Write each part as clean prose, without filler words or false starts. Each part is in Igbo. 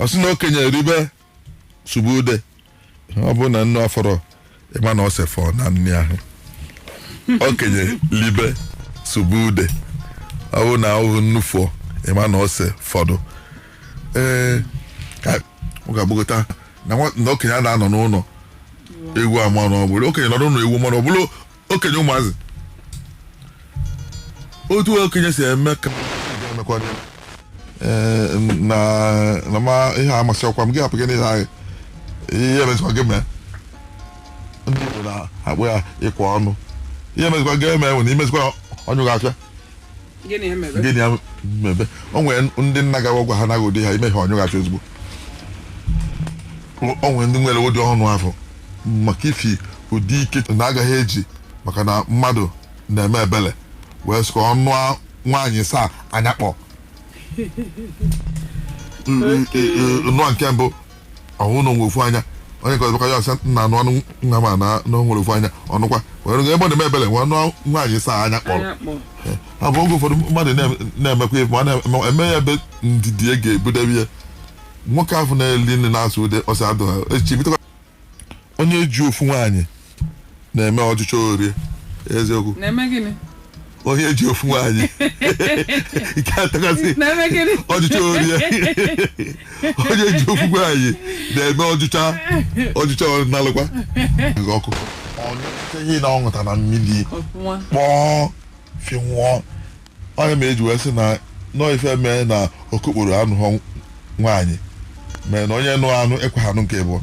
Ọ sị na okenye ribe sụba ude, ọ bụrụ na nnu afọrọ, ịma na ose fọ na nri ahụ. Okenye libe sụba ude, ọ bụrụ na ahụhụ nnu fọ, ịma na ose fọdụ. Ee, ka ọ ga-agbagota na okenye a na-anọ n'ụlọ ewu ama na ọ bụrụ okenye nọrọ n'ụlọ ewu mana ọ bụrụ okenye ụmụazị, otu okenye si eme ka emekwa. Ee, na ma ihe a amasịkwa m, gị hapụ gị n'ihe ahụ, ihe emezikwa gị mee. Ndị Igbo na-akpọ ya ịkwa ọnụ. Ihe emezikwa gị eme nwere imezikwa ọnyụ gị afịa. Gịnị emebe? Gịnị ya mebe? O nwere ndị nna gawa gwa ha naghị ụdị ha ime ihe ọnyụ gị afịa ozugbo. O nwere ndị nwere ụdị ọnụ afọ maka ifi ụdị ike na agaghị eji maka na mmadụ na-eme ebele wee sị ka ọnụ nwaanyị saa anya kpọ nụọ. Nke mbụ, ọhụ na onwe ofu anya, onye nke ọzọ ya ọsị nna anụ ọnụ nna ma na o nwere ofu anya ọnụkwa were ebe ọ na-eme ebele wee nụọ nwaanyị saa anya kpọrọ. Anya kpọ. Ọ bụ oge ụfọdụ mmadụ na-emekwa ife ma ọ na-eme ya ebe ndidi e ga-ebudebe ya. Nwoke ahụ na-eli nne na-asụ ude ọsọ adụ ha echichi bitekwa. Onye ji ofu nwaanyị na-eme ọchịchọ orie, eziokwu. Na-eme gịnị? Onye ji ofu nwaanyị ike atakasị. Na-eme gịnị? Ọchịchọ orie. Onye ji ofu nwaanyị na-eme ọchịcha ọchịcha nalụkwa ọkụ ọnyụcha ihe na ọ ṅụta na mmiri. Ọfụma. Kpọọ finwụọ onye ma eji wee sị na nọọ ife mee na okokporo anụ nwaanyị mee na onye nụ anụ ekweghị anụ nke ịbụọ.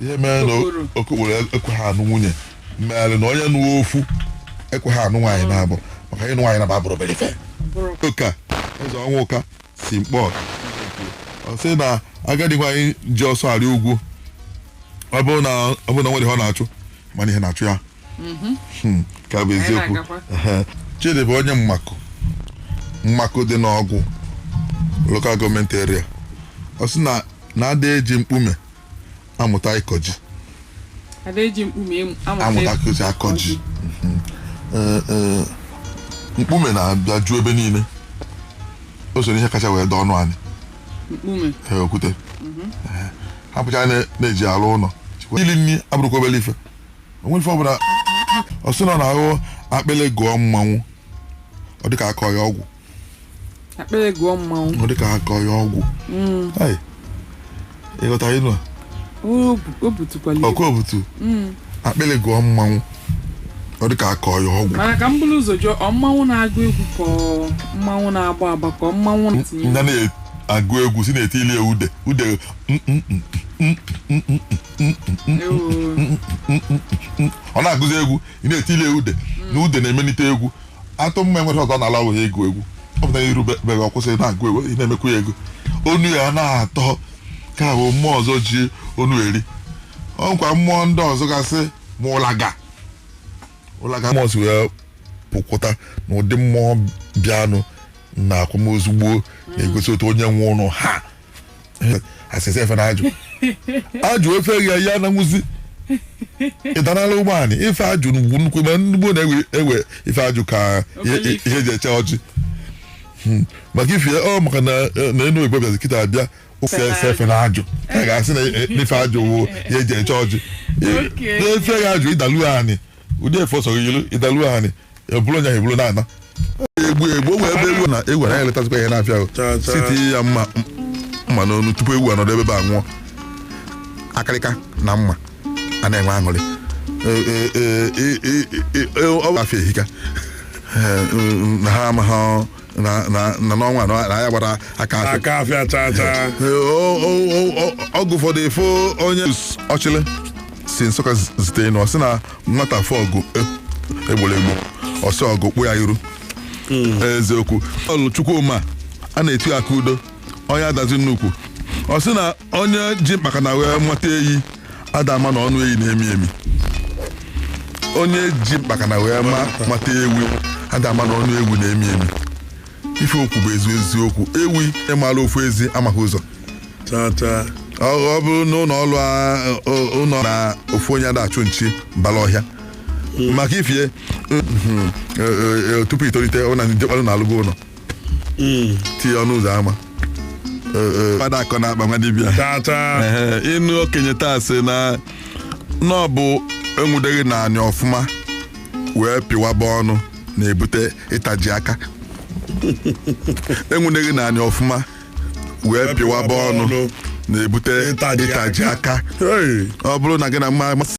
Ihe mee na Okokporo. Okokporo ekweghị anụ nwunye mere na onye nụọ ofu ekweghị anụ nwaanyị na-abụ, maka ịnụ nwaanyị na-abụ abụrụ obere ife. Bụrụ. Ụka eze ọnwa ụka si mkpọ, ọ sị na agadi nwaanyị ji ọsọ arị ugwu, ọ bụrụ na nwere ihe ọ na-achụ, mana ihe na-achụ ya. Ka bụ Anyị eziokwu. na-agakwa. Ehe. Chidi bụ onye mmakụ mmakụ dị n'ọgwụ Local Government Area. Ọ sị na na-ada eji mkpume amụta ịkọ ji. Ada eji mkpume amụta. Amụta ka esi akọ ji. Ee, ee, mkpume na-abịa ju ebe niile. O so n'ihe kacha wee dọọ ọnụ anyị. Mkpume. Ee, okwute. Ee, hapụcha na-eji alụ ụlọ ili nri abụrụkwa obere ife onwe ife ọbụla. Ọ sị na ọ na-ahụ akpịlị gụọ mmanwụ, ọ dịka akọ ya ọgwụ. Akpịrị gụọ mmanwụ. Ọ dịka akọ ya ọgwụ. Ai, ịghọta ịnụ a? O butukwala ibu. Ọkụ obutu. Akpịlị gụọ mmanwụ, ọ dịka akọ ya ọgwụ. Mana ka m bụrụ ụzọ jụọ, ọ mmanwụ na-agụ egwu ka ọ mmanwụ na-agba agba ka ọ mmanwụ na-etinye? Ndị na-agụ egwu si na-etili ya ude ude Ewo. Ọ na-agụzi egwu, ị na-etili ya ude na ude na-emelite egwu atụ mma. Enweta ọzọ na-ala wee egwu egwu, ọ pụtara iru bebe ọ kwụsị na-agụ egwu, ị na-emekwa ya ego, onu ya na-atọ ka bụ mmụọ ọzọ ji onu eri. Ọ nkwa mmụọ ndị ọzọ gasị ma ụlaga ụlaga mmụọ si wee pụkwụta na ụdị mmụọ bịanụ na akwamozu gboo na-egosi otu onye nwe ụnụ ha asịsị efe na ajụ ajụ efe ya ya na nwụzi ịdanala ụgbọala ife ajụ bụ nnukwu ma ndị gboo na-ewe ewe ife ajụ ka ihe Obere ife. ihe eji eche ọjị. Maka ife ọ maka na enu oyibo bịazi kịta abịa se efe na ajụ a ga-asị na n'ife ajụ wụ ihe eji eche ọjị. Efe ya ajụ ịdalu anị ụdị efe ọsọ gị yilu ịdalu anị ebulu onye ahụ ebulu na-ana egbu egbu o nwee ebe ewu na ewu anaghị eletasịkwa ihe na-afịa ahụ. Cha, cha. Site ya mma mma n'onu tupu ewu anọdụ ebe a nwụọ akịrịka na mma a na-enwe aṅụrị. Ee, ee, ee, ee, ee, ee, ọ bụ afọ ehika. Ee, na ha amaghị na n'ọnwa na ya gbara aka afọ. Aka afịa cha cha. Ee, ọgụ ụfọdụ efo onye ọchịlị si Nsụka zite ịnụ, ọ sị na nwata afọ ọgụ egboro egbo ọsị ọgụ kpụ ya iru eziokwu. Ọlụ Chukwuma a na-eti aka udo onye adazi nnukwu, ọ sị na onye ji mkpaka na wee nwata eyi ada ama na ọnụ eyi na-emi emi. Onye ji mkpaka na wee ma nwata ewu ada ama na ọnụ ewu na-emi emi. Ife okwu bụ eziokwu, ewi ịmara ofu ezi amaghị ụzọ. Cha cha. Ọ bụrụ na ụlọ ọrụ ụlọ na ofu onye ada achụ nchi mbala ọhịa maka ifie tupu itolite ọ na ndị kpalụ na-alụgo ụlọ tinye ọnụ ụzọ ámá. Fada akọ na-akpa nwa dibịa. Chaa chaa. Ehe, ịnụ okenye taa sị na ọ bụ enwudeghị naanị ọfụma wee pịwaba ọnụ na-ebute ịtaji aka. Enwudeghị naanị ọfụma wee pịwaba ọnụ na-ebute Ịtaji ịtaji aka. Hey. Ọ bụrụ na gị na mma